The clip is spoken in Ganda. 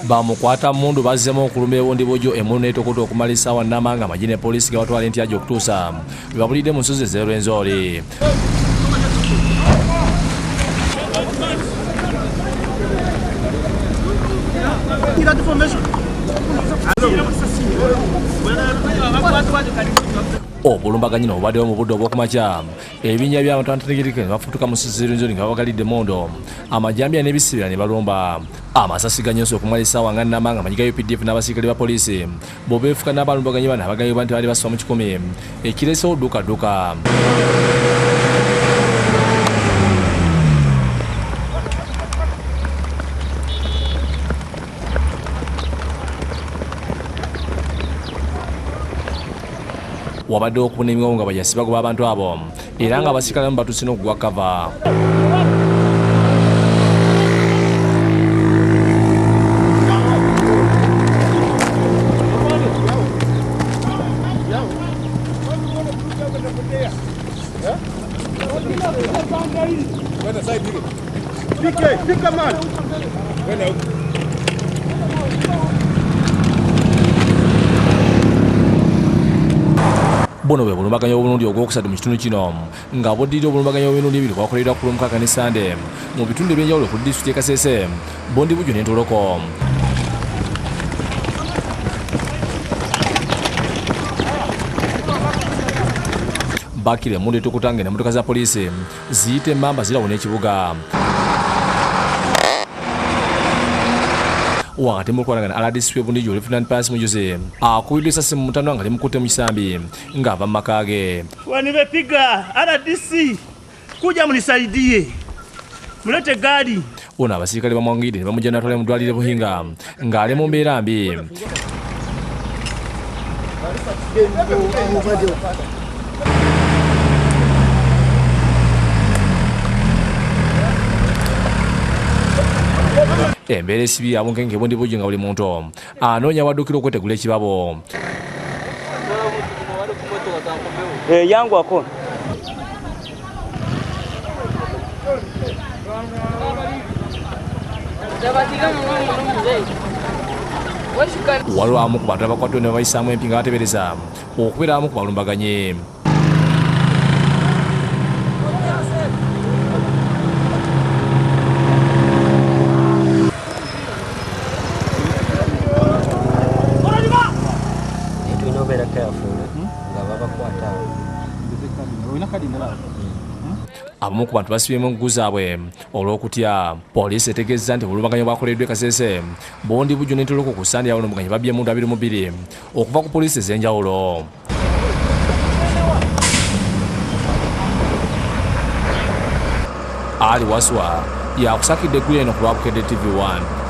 Bamukwata mmundu bazzemu okulumba ebundibugyo emmundu n'etokota okumala essaawa nnamba nga amagye ne poliisi gabatwala entyaji okutuusa bwe babulidde mu nsozi ez'e Rwenzori. Obulumbaganyi no bubaddewo mu budde obw'okumakya, ebibinja by'abantu abatategeerekeka ne bafutuka mu nsozi z'e Rwenzori nga babagalidde emmundu, amajambiya n'ebisibira ne balumba. Amasasi ganyose okumala essaawa nga nnamba nga amagye ga UPDF n'abasirikale ba poliisi bo beefuka n'abalumbaganyi bano abagambibwa nti baali basoba mu 100, ekireesewo dduka dduka. Wabaddewo okubuna emiwawu nga bajasi bagoba abantu abo era nga abasirikale abamu batuuse n'okugwa kava. Buno bwe bulumbaganyi obulundi ogwokusatu mu kitundu kino nga buddirira obulumbaganyi obw'emirundi ebiri bwakoleddwa ku Lwomukaaga ne Ssande mu bitundu ebyenjawulo ku disitulikiti y'e Kasese, Bundibugyo ne Ntoroko. Bakira emmundu etukuta nga emmotoka za poliisi ziyita emmamba zirawuna ekibuga. Wakati mu kulwanagana, RDC w'e Bundibugyo Lieutenant Pius Mujuzi akubiddwa essasi mu mutanwa nga limukutte mu kisambi ng'ava mu maka ge. Nimepiga RDC, kuja mnisaidie, mulete gari. Ono abasirikale bamwanguyidde ne bamujja n'atwala mu ddwaliro e Buhinga ng'ali mu mbeera mbi. Embeera esibye abunkenke Bundibugyo nga buli muntu anoonya waddukira okwetegula ekibabo. Yanguwako. Waliwo abamu ku bantu abakwatibwa ne babayisaamu empi nga bateebereza okubeera abamu ku balumbaganyi. Naye tulina obeera careful nga babakwata awo. Abamu ku bantu basibyemu engugu zaabwe olw'okutya. Poliisi etegeezezza nti obulumbaganyi bwakoleddwa e Kasese, Bundibugyo ne Ntoroko ku Ssande abalumbaganyi babbye emmundu 22 okuva ku poliisi ez'enjawulo. Ali Waswa yakusakidde eggulire eno ku lwa Bukedde TV 1.